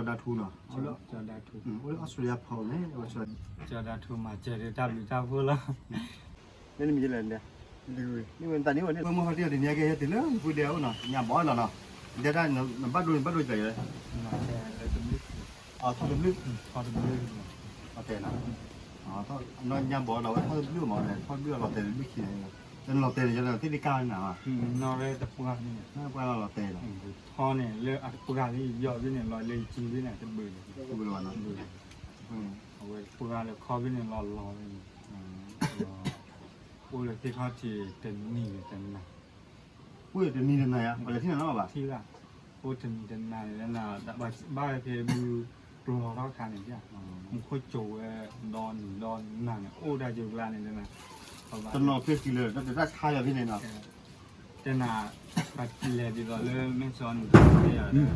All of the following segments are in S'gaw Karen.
ကၠီၤဒါထူနီၤ, ကၠီၤဒါထူ, အိၣ်လၢ Australia ဖီန့ၣ်, ကၠီၤဒါထူမၤစၢၤဒီးတၢ်ဘျုးတၢ်ဖှိၣ်လီၤ. မ့ၢ်နမံၤလဲၣ်, မ့ၢ်တၢ်န့ၣ်အိၣ်န့ၣ် ပမ့ၢ်ဟီတ့ၢ်အီၤတနံၤအကဲဟဲတုၤလၢပူၤဒဲးအိၣ်နီၤ, ညါဘီလီၤနီၤ, ဒဲတၢ်နဘၣ်ဒိန့ၣ် ဘၣ်ဒိကဲၤလဲၣ်, ထီၣ်တဘျုး, ထီၣ်တဘျုး, ညါဘီလီၤဝဲထီၣ်တဘျုးမး, ထီၣ်တဘျုးအလီၤတဲာ်တဘျုးခံန့ၣ်, တနီၤလီၤတဲာ်န့ၣ် ယလီၤသ့ၣ်တကၢ်နၤဘၣ်, နီၢ်ရဲတပှၢ်န့ၣ်, ပှၢ်လီၤလီၤတဲာ်လီၤ, ထီၣ်န့ၣ် လၢအတပှၢ်လၢယယီၣ်ဘၣ်န့ၣ် လီၤလၢယစုဘၣ်န့ၣ် တဘၣ်လၢၤ, အဝဲတပှၢ်လၢခီဘၣ်န့ၣ် လီၤလီၤဝဲန့ၣ် အိၣ်လၢသ့ၣ်ခီၣ်ထံးတနံၤန့ၣ်တနၤ, အိၣ်တနံၤတနၤယါ, ပှၤလဲၤထံၣ်နၤနီၤဘၣ်, ထံၣ်ဘၣ်, အိၣ်တနံၤတနၤန့ၣ် ဘၣ်ဝဲဖဲဘုပျီထီၣ်ခါန့ၣ်, မူခိၣ်ကိၤဝဲ ဒီနံၤဒီနၤန့ၣ် အိၣ်ဒၣ်ယိၤကျါန့ၣ် တနီၤဖဲကံၤလၢ တၢ်ဆါယၤဖဲန့ၣ်နီၤ တဲနၤ, ပလဲၤဒ်သိးလၢမဲၢ်ဆီန့ၣ် တဲယၤဒီး,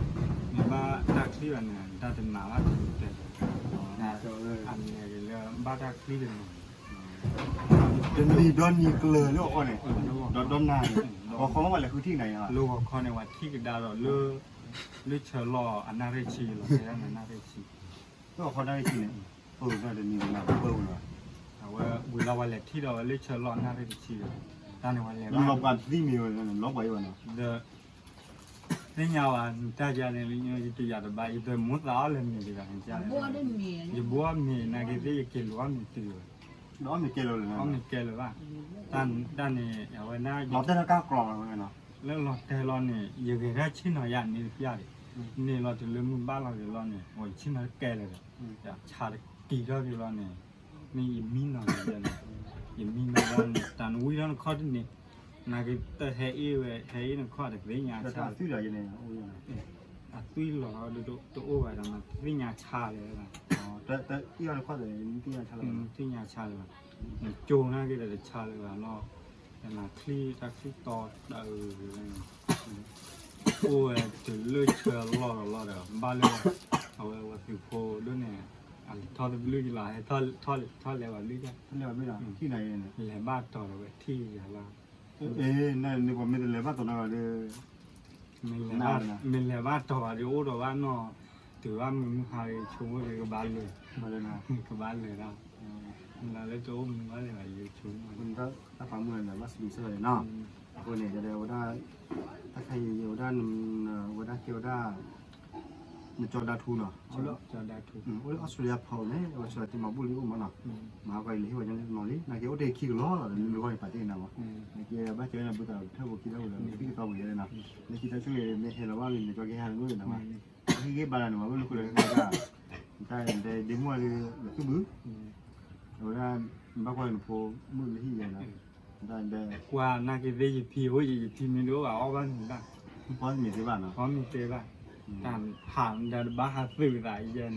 မ့ၢ်ဘၣ်တၢ်ချံဘၣ်န့ၣ် တၢ်တနၤဘၣ်တတဲ, အလဲၤဒ်လၢဘၣ်တၢ်ချံတနၤ, တနံၤဒီနံၤကျၢၤလၢအီၤန့ၣ်, ဒီးဒီနၤန့ၣ်, ဂီၤခီမ့ၢ်ပှၤလဲၤဃုထံၣ်နၤယါ, လၢဂီၤခီန့ၣ် ပှၤထံၣ်ကဒါဒီးလၢ, လၢဆၢလီၢ်အနၣ်ရံၣ်ဆံလီၤ, တဲဒၣ်နၣ်ရံၣ်ဆံ လၢဂီၤခီနၣ်ရံၣ်ဆံန့ၣ်, တနံၤန့ၣ်ပၢဝဲလီၤ, အဝဲဝံၤလီၤပှၤလဲၤထံၣ်ဒီးဝဲလၢဆၢလီၢ်အနၣ်ရံၣ်တဆံဒီး, တၢ်န့ၣ်ပှၤလဲၤဘၣ်, လီၤပှၤသံမံၤဝဲ, လီၤပှၤအံၤဘၣ်နီၤ, ဒီး သ့ၣ်ညါဝဲ တၢ်ယါန့ၣ် ယတယာ်တဘၣ် ယတမိၣ်သးအီၤလၢမ့ၤတဂၤန့ၣ်, ယဘိအီၣ်မ့ၤနာ်က့သ့ၣ် ယက့ၤလိာ်အီၣ်မ့ၤတုၤဝဲ, အီၣ်မ့ၤကဲလၢာ်လၢ, အီၣ်မ့ၤကဲလၢာ်ဘၣ်, တၢ်န့ၣ် အဝဲဒၣ်, လီၤတဲာ်လီၤကါကျီလီၤဝဲနီၤ, လၢလီၤတဲာ်လီၤန့ၣ် ယဂဲၤဒၣ်ဆ့ၣ်နီၤယါန့ၣ်တပျၢ်ဒံး, န့ၣ်လီၤတုၤလၢမုၢ်ဘၣ်လီၤက့ၤလီၤန့ၣ် ဝဲဆ့ၣ်နီၤကဲလၢာ်ဒီး, ဆါတကံၤထီၣ်က့ၤလီၤန့ၣ်, မ့ၢ်ယမံနီၤန့ၣ်, ယမံနီၤလီၤန့ၣ် တၢ်နဝံထီၣ်နခီၣ်တန့ၣ်, နာ်က့တဟဲအ့ၣ်ဝဲ ဟဲအ့ၣ်နခီၣ်တသ့ၣ်ညါဆါ, အသွံၣ်လီၤဒီးတအိၣ်ဘၣ်ဒီး မ့ၢ်သ့ၣ်ညါဆါလၢၤဘၣ်, သ့ၣ်ညါဆါလၢၤဘၣ်, နကၠိနာ်က့ဒီးတဆါလၢၤဘၣ်နီၤ, နချံတၢ်ချံတီတၢ်အုး အိၣ်ဝဲတုၤလၢဆၢလီၢ်ဒီးလီၢ်ဒီး ဘၣ်လၢ အဝဲဝဲသုးဖိဒိၣ်န့ၣ် အလဲၤထီၣ်တဘျုးကလီၤ ဟဲထီၣ်လဲၤဝဲလွံၢ်က, လဲၤဘၣ်တီၤဒီးဝဲထံၣ်ယၤလီၤ, နပှၤမ့ၢ်တလဲၤဘၣ်တီၤနီၤဒီး မ့ၢ်လဲၤဘၣ်တီၤဘၣ်ဒီး အိၣ်ဒီးဘၣ်နီၤ, တုၤဘၣ်မုာ်မုာ်ဟါဒီး ဆိကမိၣ်ဒီးကဘၣ်လဲၤ, ကဘၣ်လဲၤဒၣ်, လၢတအိၣ်မူဘၣ်လဲၤဘၣ် ယဆိကမိၣ်, တၢ်ပာ်မူန့ၣ် ဘၣ်စံးဆၢလီၤနီၤ, အဃိန့ၣ် ဝဲဒၣ် တၢ်ခါအံၤ ဝဲဒၣ် ဝဲဒၣ်ကဲဝဲဒၣ် နကၠီဒါထူနီၤ, အိၣ်လၢ Australia ဖီန့ၣ် အဝဲဆၢတံမၤဘူၣ်လံအိၣ်မးနီၤ, မၤဟးကွၢ်အံၤလၢဟံၣ်ဝဲညါန့ၣ်နီၤလံ နာ်က့အိၣ်တ့ၢ်ခံကလီၤလီၤ လၢလီၢ်န့ၣ်ပာ်တ့ၢ်နၤမး, နာ်က့ဘၣ်ကဲဝဲန့ၣ် ဘူသးထၢၣ်ဖိခံထၢၣ်ဖိဒီး သံၣ်ကသီပူၤယဲန့ၣ်နီၤ, လၢခံတၢ်ဆိၣ်ဂ့ၤမ့ၢ်ဟဲလီၤဘၣ်လံ နကၠီကဟဲဟးန့ၣ်အိၣ်ယဲန့ၣ်မး, ဟံၣ်ဂ့ၢ်ဘါလၢန့ၣ်မး ဝဲလၢခိၣ်လၢဟံၣ်ဝဲဒၣ်, တၢ်ဒဲဒ့မူလၢ လၢသူၣ်ဘု အဝဲဒၣ် ဘၣ်ကွၢ်နဖိမုၣ်လၢဟံၣ်ယဲနီၤ, တၢ်ဒဲ ကွၢ်နာ်က့သ့ၣ်ယဖံအိၣ်ယဲ ယဖံမ့ၢ်တအိၣ်ဘၣ်အီၣ်ဘၣ်မ့ၤဘၣ်, အီၣ်မ့ၤသ့ဘၣ်နီၤ, အီၣ်မ့ၤသ့ဘၣ်, တၢ်ဟးဒီးတဘၣ်ဟးသုးသးယဲန့ၣ်,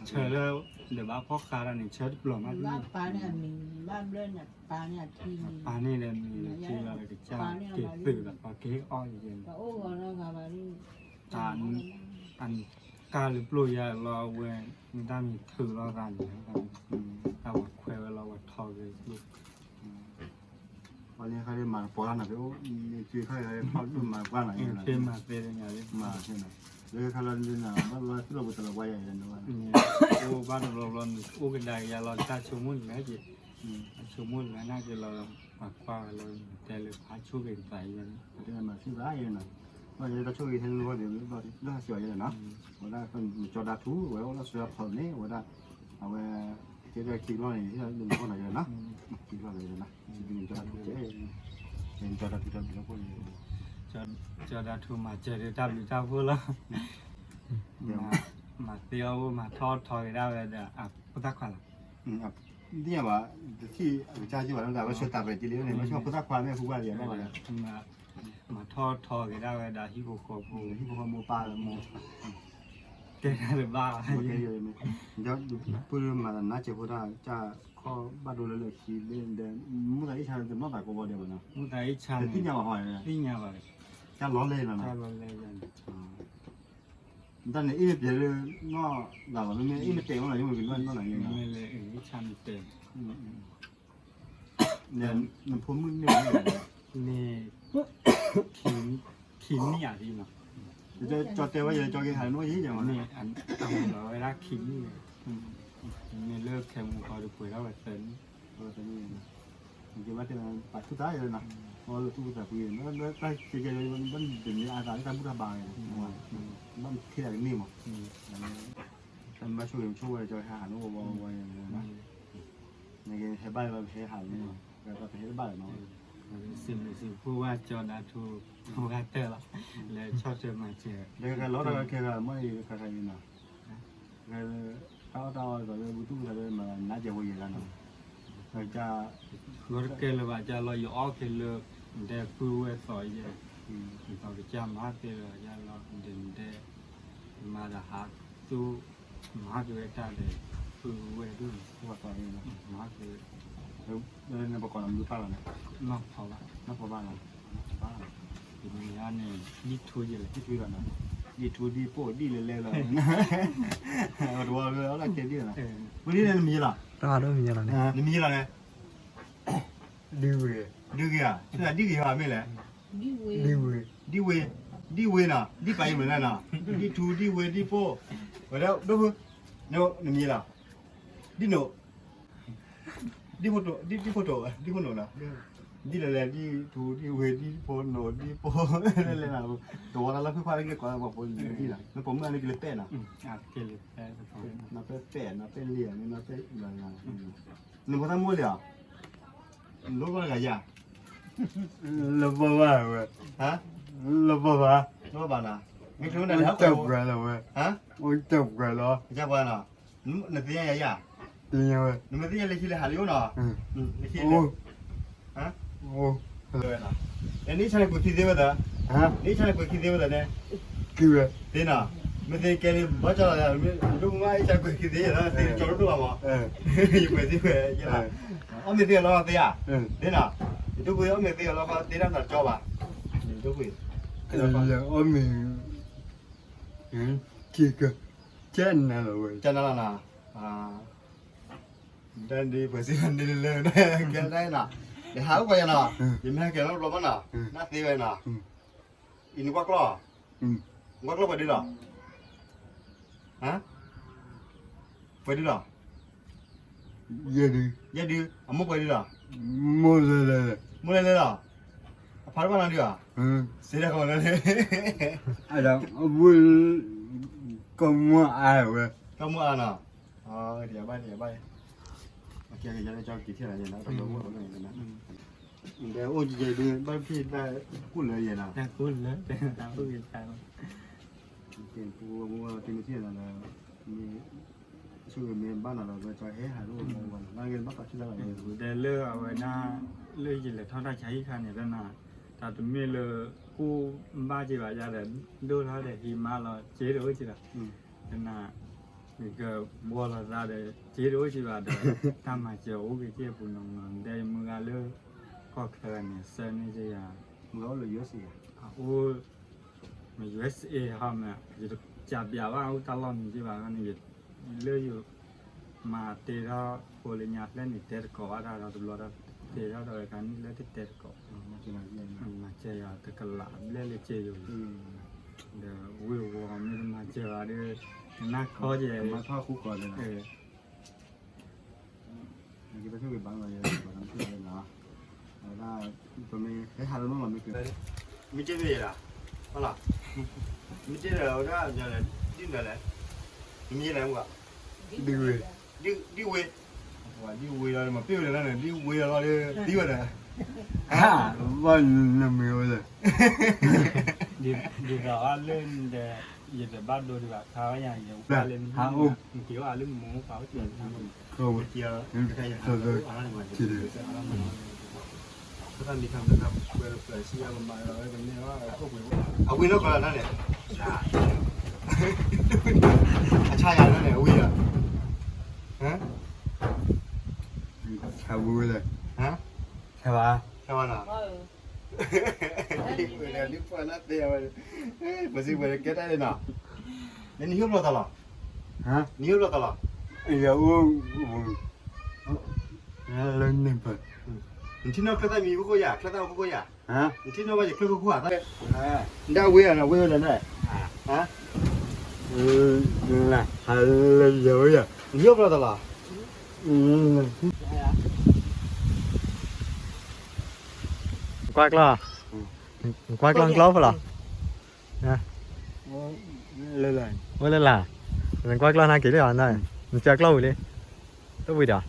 ဆၢလၢ ဒီးဘၣ်ဖီၣ်ဃာ်တၢ်န့ၣ် ဆၢတပျီၤမး ပာ်န့ၢ်ဒီးမ့ၤက့ၤလီၤဒီးကစၢ်က့ၤသုးဒီးပှၤက့ၤအီၣ်ယဲန့ၣ်, တၢ်နကၢ်လၢပျိယဲလီၤဝဲ, မ့ၢ်တၢ်မံၤထုးလီၤသးန့ၣ်, တၢ်ဝဲခွဲးဝဲလီၤဝဲထီက့ၤပျိ ပှၤလၢခါဒ်မၤတပီၤတၢ်နီၤ ဖဲအိၣ်မ့ၢ်က့ခါခါဖီဒိၣ်မၤပှၢ်နီၤ ဖဲမၤသဲတညါလံ မၤသဲနီၤ လၢခါလီၤဒ်န့ၣ် ဘၣ်ဘျီသူၣ်လီၤပူၤတလီၤပှၢ်ယၤန့ၣ် အိၣ်ဘၣ်တဘျီဘျီန့ၣ် အိၣ်ကဒါက့ၤယၤလီၤ တၢ်ဆိကမိၣ်လၢက့ၤ တၢ်ဆိကမိၣ်လၢနာ်က့ၤလီၤ ပှၤကွၢ်ဝဲလီၤ တဲလၢဖးဆိၣ်ဂ့ၤတသးယဲန့ၣ် တဲမၤသံသးယဲနီၤ ဘၣ်ယဲတၢ်ဆိၣ်ဂ့ၤဟဲလၢဝဲဒၣ်လၢဟးစှၤယဲနီၤ ဝဲဒၣ်ကၠီဒါထူ ဝဲအိၣ်လၢစှၤဖီန့ၣ် ဝဲဒၣ် အဝဲ ကဲဒၣ်ခံဘျီန့ၣ် ဟ့ၣ်လီၤလၢနခိၣ်နၤယဲနီၤ ခံဘျီန့ၣ်ယဲနီၤ စံးဘျုးကၠီဒါထူတဲ ကၠီဒါထူတဲဘျုးလၢခိၣ်န့ၣ် ကၠီဒါထူမၤစၢၤဒီးတၢ်ဘျုးတၢ်ဖှိၣ်လီၤ မၤသ့အီၣ်အိၣ်မၤထီၣ်ထီက့ၤဒၣ်ဝဲဒီး အဖိသၣ်ခွါလီၤ သ့ၣ်ညါဘၣ် တထံၣ်အကစၢ်က့ၤဘၣ်လၢတၢ်ဝဲဆၢတၢ်ပဲာ်က့ၤလံန့ၣ် မ့ၢ်ဆိဖိသၣ်ခွါမ့ၢ်ဟူဘၣ်လံဘၣ်ဘၣ် မၤထီၣ်ထီက့ၤဒၣ်ဝဲဒၣ်ဟံၣ်ဖိဃီဖိ ဟံၣ်ဖိဃီမိၢ်ပၢ်လၢမိၢ် တဲတၢ်တဘၣ်ဘၣ် ပှၤမၤနါစဲးဖိတၢ် ကၢ်ခီၣ်ဘၣ်ဒိလၢလၢခံဒီး မူသးအ့ၣ်ဆါတနီၣ်သးကိးဘီဒဲးဘၣ်နီၤ မူသးအ့ၣ်ဆါန့ၣ် သ့ၣ်ညါဘၣ်ဟီ သ့ၣ်ညါဘၣ် ကၢ်လီၤလဲၣ်နီၤ ကၢ်လီၤလဲၣ် တၢ်န့ၣ်အ့ၣ်မ့ၢ်ပျဲၤလၢနီၢ်သးဘၣ် မ့မ့ၢ်အ့ၣ်မ့ၢ်တဲာ်မ့ၢ်နီၤ ယမ့ၢ်ကနီၢ်နီၢ်နီၤ မ့ၢ်လဲၣ်အ့ၣ်ဆါမ့ၢ်တဲာ် နဖိမုၣ်န့ၣ် န့ၣ် ခံနံၣ်အံၤလံနီၤ ကၠီတဲဝဲယဲ ကၠီက့ၤဟးလၢနအိၣ်ယံၤယဲမး, မ့ၢ်အတၢ်မူလီၤဝဲဒၣ်ခံနံၣ်န့ၣ်, မ့ၢ်လၢခဲမူခီဒီးပှဲၤထီၣ်ဝဲသၢနံၣ်, သၢနံၣ်, က့ၤဘၣ်တဲပာ်ထူၣ်သးယဲနီၤ, အီလၢသူၣ်ဖှံသးဖှံ, ဘၣ်တၢ်ကဲကဲ ဘၣ်ဒ်န့ၣ်အသးလၢတၢ်ဘူၣ်တၢ်ဘါန့ၣ်, ဘၣ်မ့ၢ်ထဲဒၣ်ကန့ၢ်မး, တၢ်မၤဆိၣ်ဂ့ၤမဆိၣ်ဝဲ ကၠီဟဲဟးလၢဝဲဝဲ, နကဟဲဘၣ်လၢဟဲဟးလၢ, ပဟဲတဘၣ်လၢၤနီၤ, စံးဘျုးစံးဖှိၣ်ဝဲကၠီဒၣ်ထူ, ဝဲတၢၢ်လီၤ, လၢဆီၣ်ထွဲမၤစၢၤ, လၢကလီတၢ်ခဲဂၤမ့ၢ်အံၤခါခါအံၤနီၤ, တၢ်အီၣ်တၢ်အီဒီးလၢဘူၣ်တူၢ်ဘူၣ်သးလၢမၤနးကဲဝဲယဲလီၤနီၤ, ဂီၤတကဲလၢၤဘၣ် ကၢ်လီၤယအီၣ်က့ၤလၢ, ဒဲပုၢ်ဝဲၢ်သီယဲ, ဒီးကစၢ်မၤက့ၤလၢယလီၤ ဒဲ, မၤဒီးဟးသူ, မၤက့ၤဝဲတၢ်ဒီး, ပုၢ်ဝဲၢ်ဒၣ်, မၤက့ၤ, နပကိးလီၤမနုၤပၢ်လီၤန့ၣ်, နီၢ်ဖီဘၣ်, နီၢ်ဖီဘၣ်လီၤ, တနံၤအံၤန့ၣ် ဒ်ထူယဲလဲၣ်, ဒ်ထူဒ်ပိၢ်ဒ်လဲၣ်လဲၣ်လီၤ, တဝီလၢအီၣ်တၢ်ကဲဒ်လီၤ, ဝဲဒ်န့ၣ်နမံၤလီၤ, နမံၤလီၤန့ၣ် ဒ်ဝ့ၤဧါ, ဒ်ဂ့ၤဟီမ့ၢ်လဲၣ်, ဒ်ဝ့ၤ, ဒ်ဝ့ၤနီၤ, ဒ်ပာ်ယမုၢ်လၢနီၤ, ဒ်ထူ ဒ်ဝ့ၤ ဒ်ပိၢ်, ဝဲဒၣ်ဒိၣ်ဖု, နမံၤလီၤ, ဒ်နိး, ဒ်ဖိတိၤ, ဒ်ဖိတိၤ, ဒ်ဖိနိးနီၤ, ဒ်လဲၣ်လဲၣ် ဒ်ထူ ဒ်ဝ့ၤ ဒ်ဖိနိး ဒ်ပိၢ်, လဲၣ်လဲၣ်နီၤ, တဝီတၢ်လၢဖုဖါလၢက့ၤကိးလၢပှၤဖိလံၤဒ်နီၤ, နပိာ်မုၣ်အါန့ၣ်ကလၢပဲၢ်နီၤ, နီၤပဲၢ်ပဲၢ် နီၤပဲၢ်လံၢ် နီၤပဲၢ်လံၢ် နဖိသၣ်မူလံဧါ, လိၣ်ဘၣ်တဂၤယၤ, လၢဘၣ်ဘၣ်ဝဲ, ဟါ, လၢဘၣ်ဘၣ်, လၢဘၣ်ဘၣ်နီၤ, မ့ၢ်ချုးမ့ၢ်တၢ်လဲၣ်ဟဲကွၢ်လီၤဝဲ, ဟါ, အိၣ်တၢ်ပှဲၤလီၤ, ကၢ်ပှဲၤနီၤ, နသ့ၣ်ညါယၤယၤ, သ့ၣ်ညါဝဲ, နမ့ၢ်သ့ၣ်ညါလၢခံလၢဟးလၢယအိၣ်နီၤ, လၢခံလၢ အိၣ်, နအံၣ်ဆါန့ၣ်ကွဲးခံသ့ဝဲသၢ, နအံၣ်ဆါန့ၣ်ကွဲးခံသ့ဝဲသၢန့ၣ်, သ့နီၤ, မ့ၢ်သ့ကဲလံဘီကၠီလီၤ, ဒိၣ်မးအံၣ်ဆါကွဲးခံသ့ယဲလီၤ, သ့ကၠီဒိၣ်ဒိၣ်ဘၣ်မး, ယကွဲးသ့ဝဲယဲလီၤ, အီၣ်မ့ၢ်သ့အလီၢ်သ့ဧါ, သ့နီၤ, ယဒိၣ်ကွဲးအီၣ်မ့ၢ်သ့အလီၢ်ခီသ့တၢ်သးကၠီဘၣ်, ယဒိၣ်ကွဲး, အီၣ်မ့ၢ် ကဲနၤလီၤဝဲ, ကဲနၤလီၤနီၤ, တၢ်ဒ်ပှၤစံးန့ၣ်လၢ, ကဲနၤနီၤ, ယဟးအိၣ်ပှၤယၤနီၤ, ယမ့ၢ်ဟဲကဲၤလီၤတဘျီဘၣ်နီၤ, နၢ်သ့ဝဲနီၤ, အံၤနကွၢ်ကျီၢ်, နကွၢ်ကျီၢ်ပှဲၤဒ်လီၤ, ဟါ, ပှဲၤဒ်လီၤ, ယဲဒု, ယဲဒု, အမိၢ်ပှဲၤဒ်လီၤ, မိၢ်လဲၤလဲၤလီၤ, မိၢ်လဲၤလဲၤလီၤ, အဖါတဘၣ်နီၤဒုဧါ, စ့တၢ်ကမၤလဲၤလဲၤ, အဝဲ, ကီၢ်မုၢ်အါဝဲ, ကီၢ်မုၢ်အါနီၤ, ယဘၣ်ယဘၣ်, ကဲကဲကဲကဲကဲထီၣ်လီၤယဲနီၤ, တဘျီအိၣ်လီၤယဲနီၤ, ဒီးအိၣ်ကဲကဲဒု ဘၣ်ဖံးတၢ်ကူၣ်လၢယဲနီၤ, တၢ်ကူၣ်လၢ, တၢ်ကူၣ်ကဲတၢ်, ပူမူတမ့ၢ်ထံၣ်နီၤဒီး, မ့ၢ်, ဆိၣ်ဂ့ၤမ့ၢ်ဘၣ်နီၤဒီး ကၠီဟဲဟးလိၣ်ဝဲနီၤ, ဘၣ်ဂ့ၤဘၣ်ပာ်ထံၣ်လၢဘၣ်န့ၣ်, ဒီးလၢအဝဲဒၣ်, လၢယလဲၤထီၣ်တၢ်ဆါဟံၣ်ခါန့ၣ် တနၤ, တၢ်တမ့ၢ်လၢ, ကူၣ်ဘၣ်က့ၤဘၣ်ယၤဒီး, ဒိၣ်ထီၣ်ဒီးဟံးမါလီၤ စ့တအိၣ်က့ၤဒီး, တနၤ, ယကဘှီလီၤသးဒီး စ့တအိၣ်က့ၤဘၣ်ဒီး, တၢ်မၤစၢၤအိၣ်က့ၤက့ၤပူၤနီၤနီၤ ဒီးယမုၢ်ဂၤလၢ, ကီၢ်ချၢန့ၣ် ဆၢန့ၢ်က့ၤယၤ, မုၢ်ဂၤအိၣ်လၢ USA ဧါ, အအိၣ် USA ဟီမး ယတကးပျးဘၣ်အူတၢ်လီၢ်မံၤက့ဘၣ်န့ၣ်, လၢယ, မၤတ့ထီၣ်ဖိလၢညါဖျဲၣ်န့ၣ် တဲတကိးဘၣ်တၢ်ဒီးတဘျီဒီး, တဲထီၣ်ဒီးဝဲခါန့ၣ်လၢတတဲတကိး, မၤစၢၤယၤတကလးဘျဲၣ်လၢစ့ယိၤလံ, ဒီးဝ့ၢ်ဝီမ့ၢ်တမၤစၢၤဘၣ်ဒီး, နၢ်ခီကဲ, မ့ၢ်တဲမ့ၢ်ယဲဒၣ်, မ့ၢ်တဲဒီးဝဲဒၣ်, ဒ်လဲၣ်, မ့ၢ်ယဲလဲၣ်မ့ၢ်, ဒ်ဝ့ၤ, ဒ်ဝ့ၤ, ဒ်ဝ့ၤလီၤမ့ၢ်ပ့ၢ်ဝဲလဲၣ်လီၤန့ၣ် ဒ်ဝ့ၤလီၤလီၤဒီး သံဝဲဒီး, ဘၣ်နမ့ၢ်ဝဲလဲၣ်, ဒ်သိးအီၤလၢဒီး, ယတဘၣ်ဒိဒံးဘၣ် ခါဝဲယၤ ယဝဲလၢ, ယက့ၤအိၣ်အလၢမူပှၤအိၣ်ကဲ, အဝဲနီၢ်ကီၢ်လၢ်န့ၣ်, အဆါယၤန့ၣ် အဝံၤဒီး, ဆါဝံၤဝဲလဲၣ်, ဆါဘၣ်, ဆါဘၣ်နီၤ, ဒ်ပှၤနၢ်သ့ဝဲ, ပစံးပှဲၤကဲတၢ်န့ၣ်နီၤ, နဟံၣ်အိၣ်ဘျီသးလီၤ, နဟံၣ်အိၣ်ဘျီသးလီၤ, ယအိၣ်, လၢန့ၣ်ပၢၢ်, နထံၣ်နီၣ်ချၢသၣ်မံၤဖိခိၣ်ယၤ, ချၢသၣ်ဖိခိၣ်ယၤ, နထံၣ်နီၣ်ဘၣ်ယချၢဖိခိၣ်ဧါ, ဒၣ်ဝဲဧါ, ဝဲလၢန, ဟါလၢယဝဲဧါ, နယိၣ်ဖျါသးလီၤ, ကွၢ်ကျီၢ်, ကွၢ်ကျီၢ်ကျီၢ်ဖဲလီၤ, ဝဲလၢလၢ်, နကွၢ်ကျီၢ်နဟဲက့ၤလံဧါ, နကၢကျီၢ်ဝံၤလံ, တဝံၤဒီး,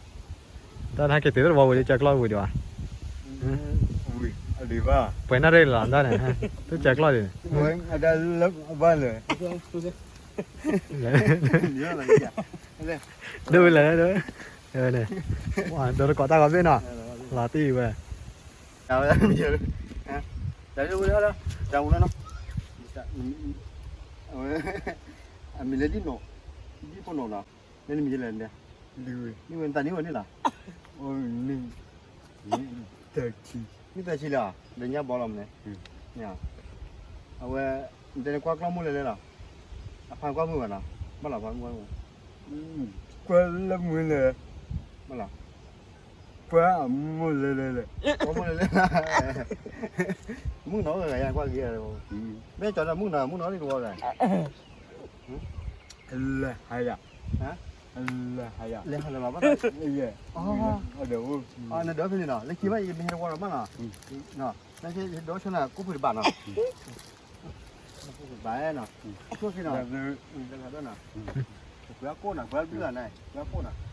တၢ်နဟဲက့ၤသ့ၣ်တဝီဝံၤလံ ကၢကျီၢ်ဝံၤဒီး, ပှဲၤနၣ်ရံၣ်လီၤ တၢ်န့ၣ်, တကၢကျီၢ်ဒံး, ဘၣ်လၢ ဒိၣ်ဝဲလဲၣ်, ဒိၣ်တကိးတၢ်ဂီၤသ့ၣ်နီၤ, လီၤတံၢ်ဝဲ, တၢ်ဝဲ, တၢ်ဝဲ, အမံၤလၢဒ်နီၤ, ဒ်ဖိနီၤနီၤ, မ့ၢ်နမံၤလဲၣ်, နသးနံၣ်ဝဲန့ၣ်လီၤ, နံၣ်သၢဆံလီၤ, ဒီးညါဘီလီၤမ့ၢ်န့ၣ်, အဝဲ, နတဲနကွၢ်ကျီၢ်မိၢ်လဲၣ်လဲၣ်လီၤ, အဖါကွၢ်မုၣ်ဘၣ်နီၤ, ဘၣ်လီၤဖါကွၢ်မုၣ်, ကွၢ်လၢမုၢ်လဲၣ်, ဘၣ်လီၤ, ကွၢ်အမိၢ်လဲၣ်လဲၣ်လဲၣ်, ကွၢ်မိၢ်လဲၣ်လဲၣ်, မုၣ်နီၤဂၤယကွၢ်ဂ့ၤ, မ့ၢ်ကၠီၤဒီးမုၣ်နီၤ မုၣ်နီၤန့ၣ်တဝီဒီး လဲၤဟးယၤ, လဲၤဟးလၢၤဘၣ်, နဒၢဖဲန့ၣ်နီၤ လၢခံဘၣ်ယမ့ၢ်ဟဲတဝီဒီးမးနီၤ, ဒိးဆီနၤကိၣ်ဖုတဘၣ်နီၤ, ဘၣ်နီၤ, ဆိၣ်ဖဲနီၤ, ပှၤကိၣ်နီၤ ပှၤဘုလီၤန့ၣ် ပှၤကိၣ်နီၤ